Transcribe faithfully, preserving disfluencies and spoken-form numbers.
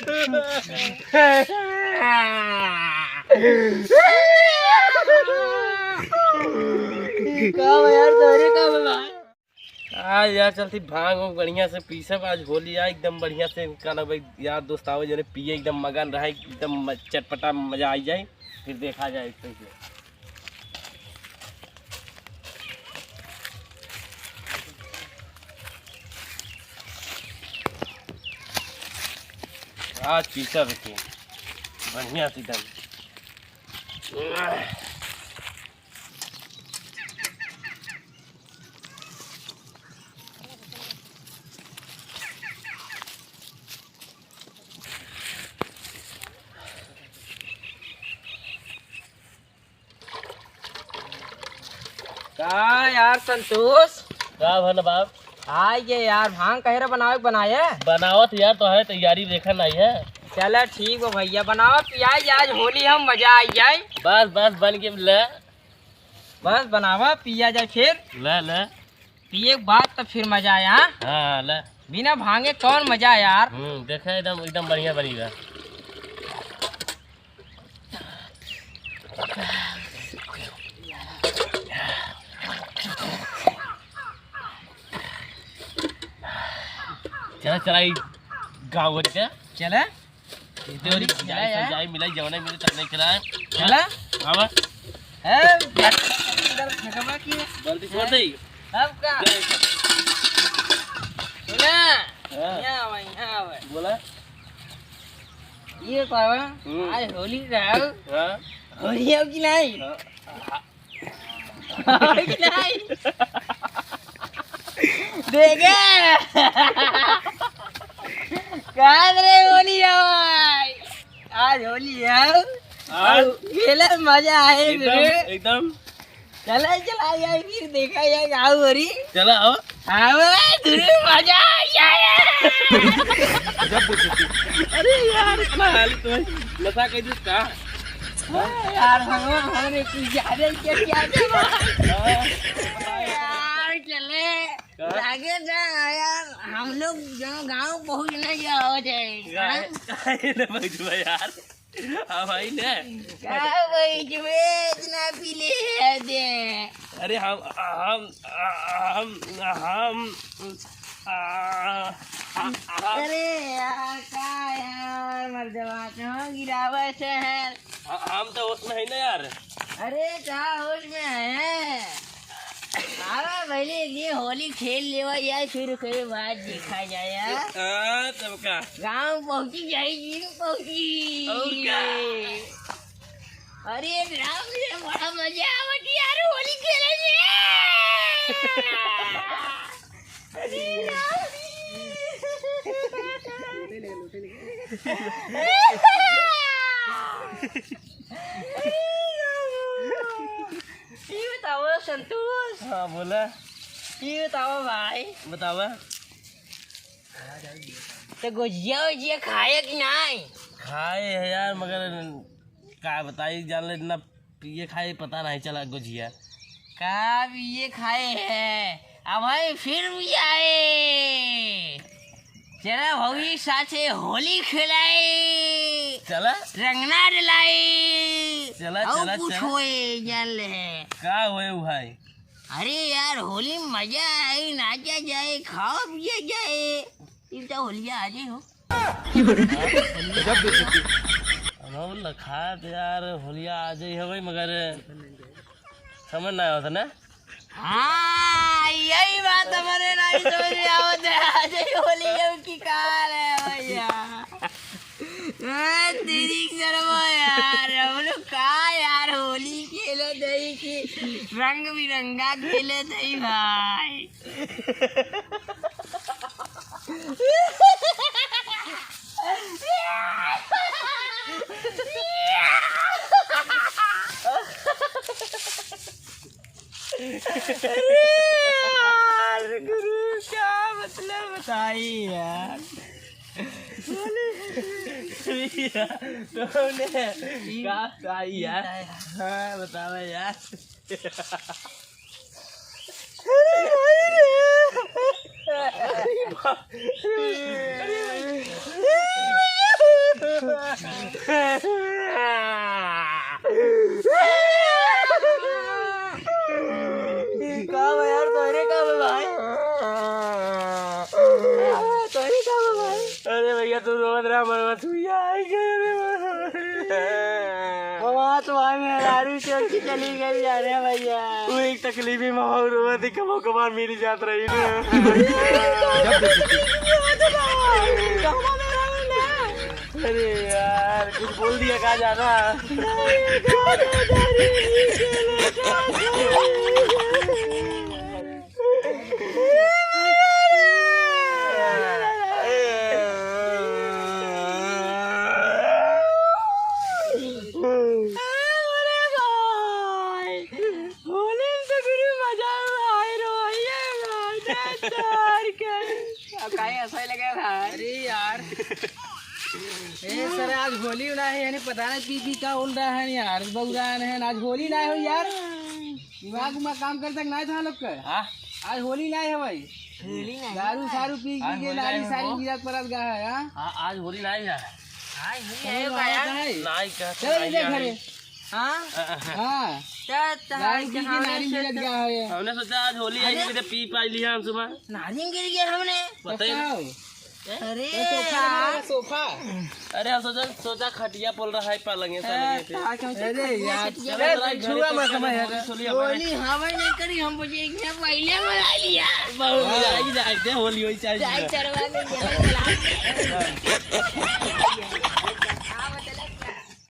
का बा यार, तोहरे का बा? आज यार चलती भांग उंग बढ़िया से पीसब, आज होली आ एकदम बढ़िया से, का ना भाई, यार दोस्त आवे जने पिए, एकदम मगन रहे, एकदम म-, चटपटा मजा आई जाए, फिर देखा जाए कैसे। आज पीसब के बढ़िया से एकदम। का यार संतोष? का भन बाप? आइ गे यार, भांग कहे रे बनावे के बनाए? बनावत यार तो है, तैयारी देखा नहीं है। चला ठीक बा भैया, बनावा पियाई, आज होली हम मजा आई जाए। बस बस बन के ले। बस बनावा पिया जाए फिर। ले ले। पिए के बाद तो फिर मजा आया, हाँ? हाँ, ले। बिना भांगे कौन मजा यार? हम्म, देखा एकदम, एकदम बढ़िया बनी बा। चला, चला, ई गाँव घर के। चला। देवरी चला जाई, यार। जाई, मिलाई, जवने मिले, तब नहीं खिलाए। चला। आवा। ए, इधर फेंकबा की? गलती छोड़ दे। अब का? सुना? हाँ। यहाँ आवा, यहाँ आवा। बोला। ये पावा, हम्म। आज होली रहा। हाँ। होली आओ कि नहीं? हाँ। देखे? कहाँ रे होली आओ? आज होली है। आज? खेले मजा आए एकदम, रे। एकदम। चला, चला, यार, फिर देखा जाए, आओ होली। चला, आओ। हाँ, भाई, गुरु, मजा आ गया है। गजब बेइज्जती। अरे यार, इतना हाल तो है। नशा कर दिस का? अरे यार, भगवान, हमरे कुछ ज्यादा ही क्या किया था? हाँ। यार, चले। का? लागे जा यार, हम लोग जो गाँव पहुँच नहीं गया हो जाए। काहे, काहे न पहुँचबा यार? हाँ भाई ने। का भाई, जो इतना पी ले है दे? अरे हम, हम, हम, हम, आ, आ, आ। अरे यार, का यार, मर्दवा, कहाँ गिरावे से है? ह-, हम तो होश में है ना यार। अरे, का होश में है? आवा पहले ये होली खेल लेवा यार, फिर ओकरे बाद देखा जाए यार। हाँ, तब का? गाँव पहुँची जाई, जिन पहुँची। और का? अरे राम रे, बड़ा मजा आवत यार होली खेले में। अरे राम रे। ई बतावा संतोष। हाँ, बोला। ई बतावा भाई। बतावा। तो गुजिया उजिया खाए कि नाई? खाए है यार, मगर का बताई, जान ले ना, पिए खाए पता नहीं चला गुजिया। का पिए खाए है? अब भाई फिर भी आए। चला भौजी साथे होली खेलाई। चला। रंगना डलाई। चला, अउ चला, कुछ चला। होए, जान ले। का होए भाई? अरे यार, होली में मजा आई, नाचा जाए, खावा पिया जाए। ई तो होलिया आ जाए हो। गजब बेइज्जती। हम लखा तो यार, होलिया आ जाए हो भाई, मगर समझ ना आवत ना। हाँ, यही बात हमारे नहीं समझ में आवत है। आज ही होली है, उसकी कार है भैया। ए, तेरी शर्मा यार, हम लोग का यार होली खेले नहीं कि रंग बिरंगा खेले नहीं भाई। अरे यार, गुरु, क्या मतलब बताई यार? बोले, तुमने कहा था यार? हाँ, बतावा यार। अरे भाई रे। अरे भाई। तू रोवत रहा, मरवा तू ही आई गए रे। हमार तो भाई मेहरारू छोड़ के चली गई यार, रे भैया। तू एक तकलीफी में हो, रोवत ही कबो कबार मिल जात रही ना। अरे यार, कुछ बोल दिया का जाना। अब काहे हंसाई लगे भाई? अरे यार, ए सर, आज होली ना है, यानी पता नहीं पी पी का उल रहा है यार, बउरान है, आज होली ना हो यार। दिमाग उमाग काम करता कि नहीं था लोग का? हाँ? आज होली ना है भाई। होली ना है दारू भाई। सारू पी पी आज के होली नारी ना है सारी हो। गिरत परत गा है, हाँ? हाँ, आज होली ना है यार। आज होली चलो, है बाबा यार। का है? ना ही कहते चलो, नहीं इधर यार। घरे। हाँ? हाँ। हाँ। क्या, क्या, दारू पी के नारी गिरत गा है। हमने सोचा आज होली है, अरे। इधर पी पाई लिया हम सुबह। नारी गिर गया हमने। पता ही बताओ। अरे ए, सोफा यार। लगा, सोफा। अरे, हम सोचा, सोचा खटिया पोल रहा है, पलंग है, ए, साले के। का, क्या अरे सोचा? यार, खटिया अरे, पोल रहा है, छुआ घरे मत पलंग हमारे है। होली, होली हवा नहीं करी, हम बोले, एक ने पहले बुला लिया। बहुत हाँ। मजा आई, जाए दे, होली होई चाहे चाय जीरा। चढ़वा के जरा बुला।